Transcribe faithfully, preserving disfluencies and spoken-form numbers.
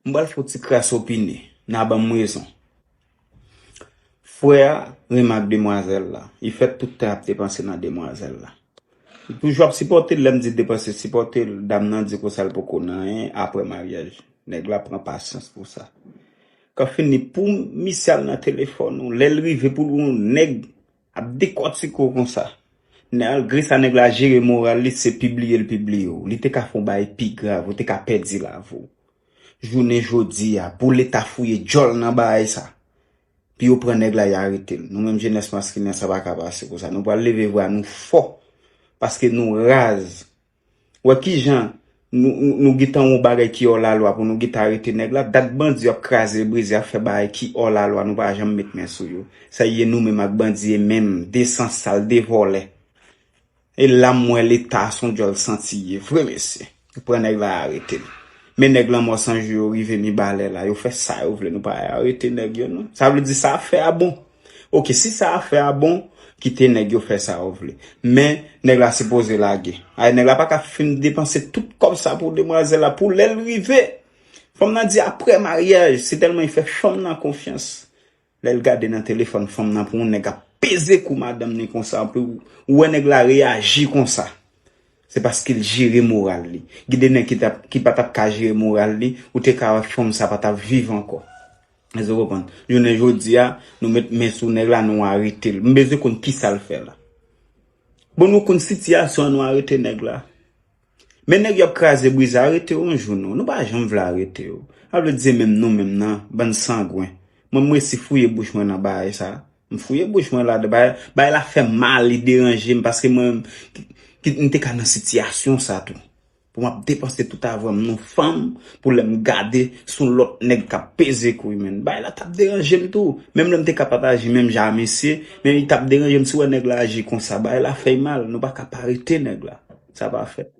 M pral fè yon ti kras opine. N a ban m rezon. Frè a renmen ak demwazèl la. Li fè tout tan ap depanse nan demwazèl la. Li toujou ap sipòte l, lè m di depanse, sipòte l, dam nan di konsa l poko nan anyen apre maryaj. Nèg la pran pasyans pou sa. Kan fini, pou misye al nan telefòn ou, lè l rive pou l wè yon nèg ap dekòtike w konsa. Malgre sa, nèg la jere moral li, se pibliye l pibliye w. Li te ka fè yon bagay pi grav, ou te ka pèdi lavi w. Jounen jodi a, pou leta fouye djòl nan bagay sa, pou yo pran nèg la, y arete l. Nou menm jenès maskilen, sa pa ka pase konsa. Nou pral leve vwa nou fò, paske nou raz. Wè kijan nou, nou, nou gentan yon bagay ki hors la loi pou nou gentan arete nèg la. Dat bandi yo ap kraze brize, ap fè bagay ki hors la loi, nou pa janm met men sou yo. Sa ye nou menm ak bandi e menm, de san sal, de vòlè. E la m wè leta se yon djòl santi ye vre mesye. Yo pran nèg la arete l. Men nèg Lanmò San Jou yo rive Mibalè la, yo fè sa yo vle, nou pa arete nèg yo non. Sa vle di sa afè a bon. Oke, si sa afè a bon, kite nèg yo fè sa yo vle. Men nèg la sipoze lage. Ay, nèg la pa ka fin depanse tout kòb sa pou demwazèl la, pou lè l rive. Fanm nan di apre maryaj, se tèlman li fè fanm nan konfyans. Lè l gade nan telefòn fanm nan pou yon nèg ap peze kou madanm ni konsa, pou ou wè nèg la reyaji konsa. Se paske l jere moral li. Gen de nèg ki t ap, ki pa t ap ka jere moral li, ou te ka wè fanm sa pa t ap viv ankò. Èske w konprann? Jounen jodi a, nou met men sou nèg la, nou arete l. M bezwen konn kisa l fè la. Bon, nou konn sitiyasyon an, nou arete nèg la. Men nèg yo ap kraze brize, arete yo yon jou non. Nou pa janm vle arete yo. Sa vle di se menm nou menm nan, bann sangwen. Mwen, m resi fouye bouch mwen nan bagay sa. M fouye bouch mwen ladan. Bagay, bagay la fè m mal, li deranje m, paske mwen, ki, ki, m te ka nan sitiyasyon sa tou. Pou m ap depanse tout avè m, nou fanm, pou lè m gade, se yon lòt nèg k ap peze kou, men. Bagay la t ap deranje m tou. Menm lè m te ka pataje menm jan a mesye, men li t ap deranje m si w wè nèg la aji konsa. Bagay la fè l mal, nou pa ka pa arete nèg la. Sa pa fèt.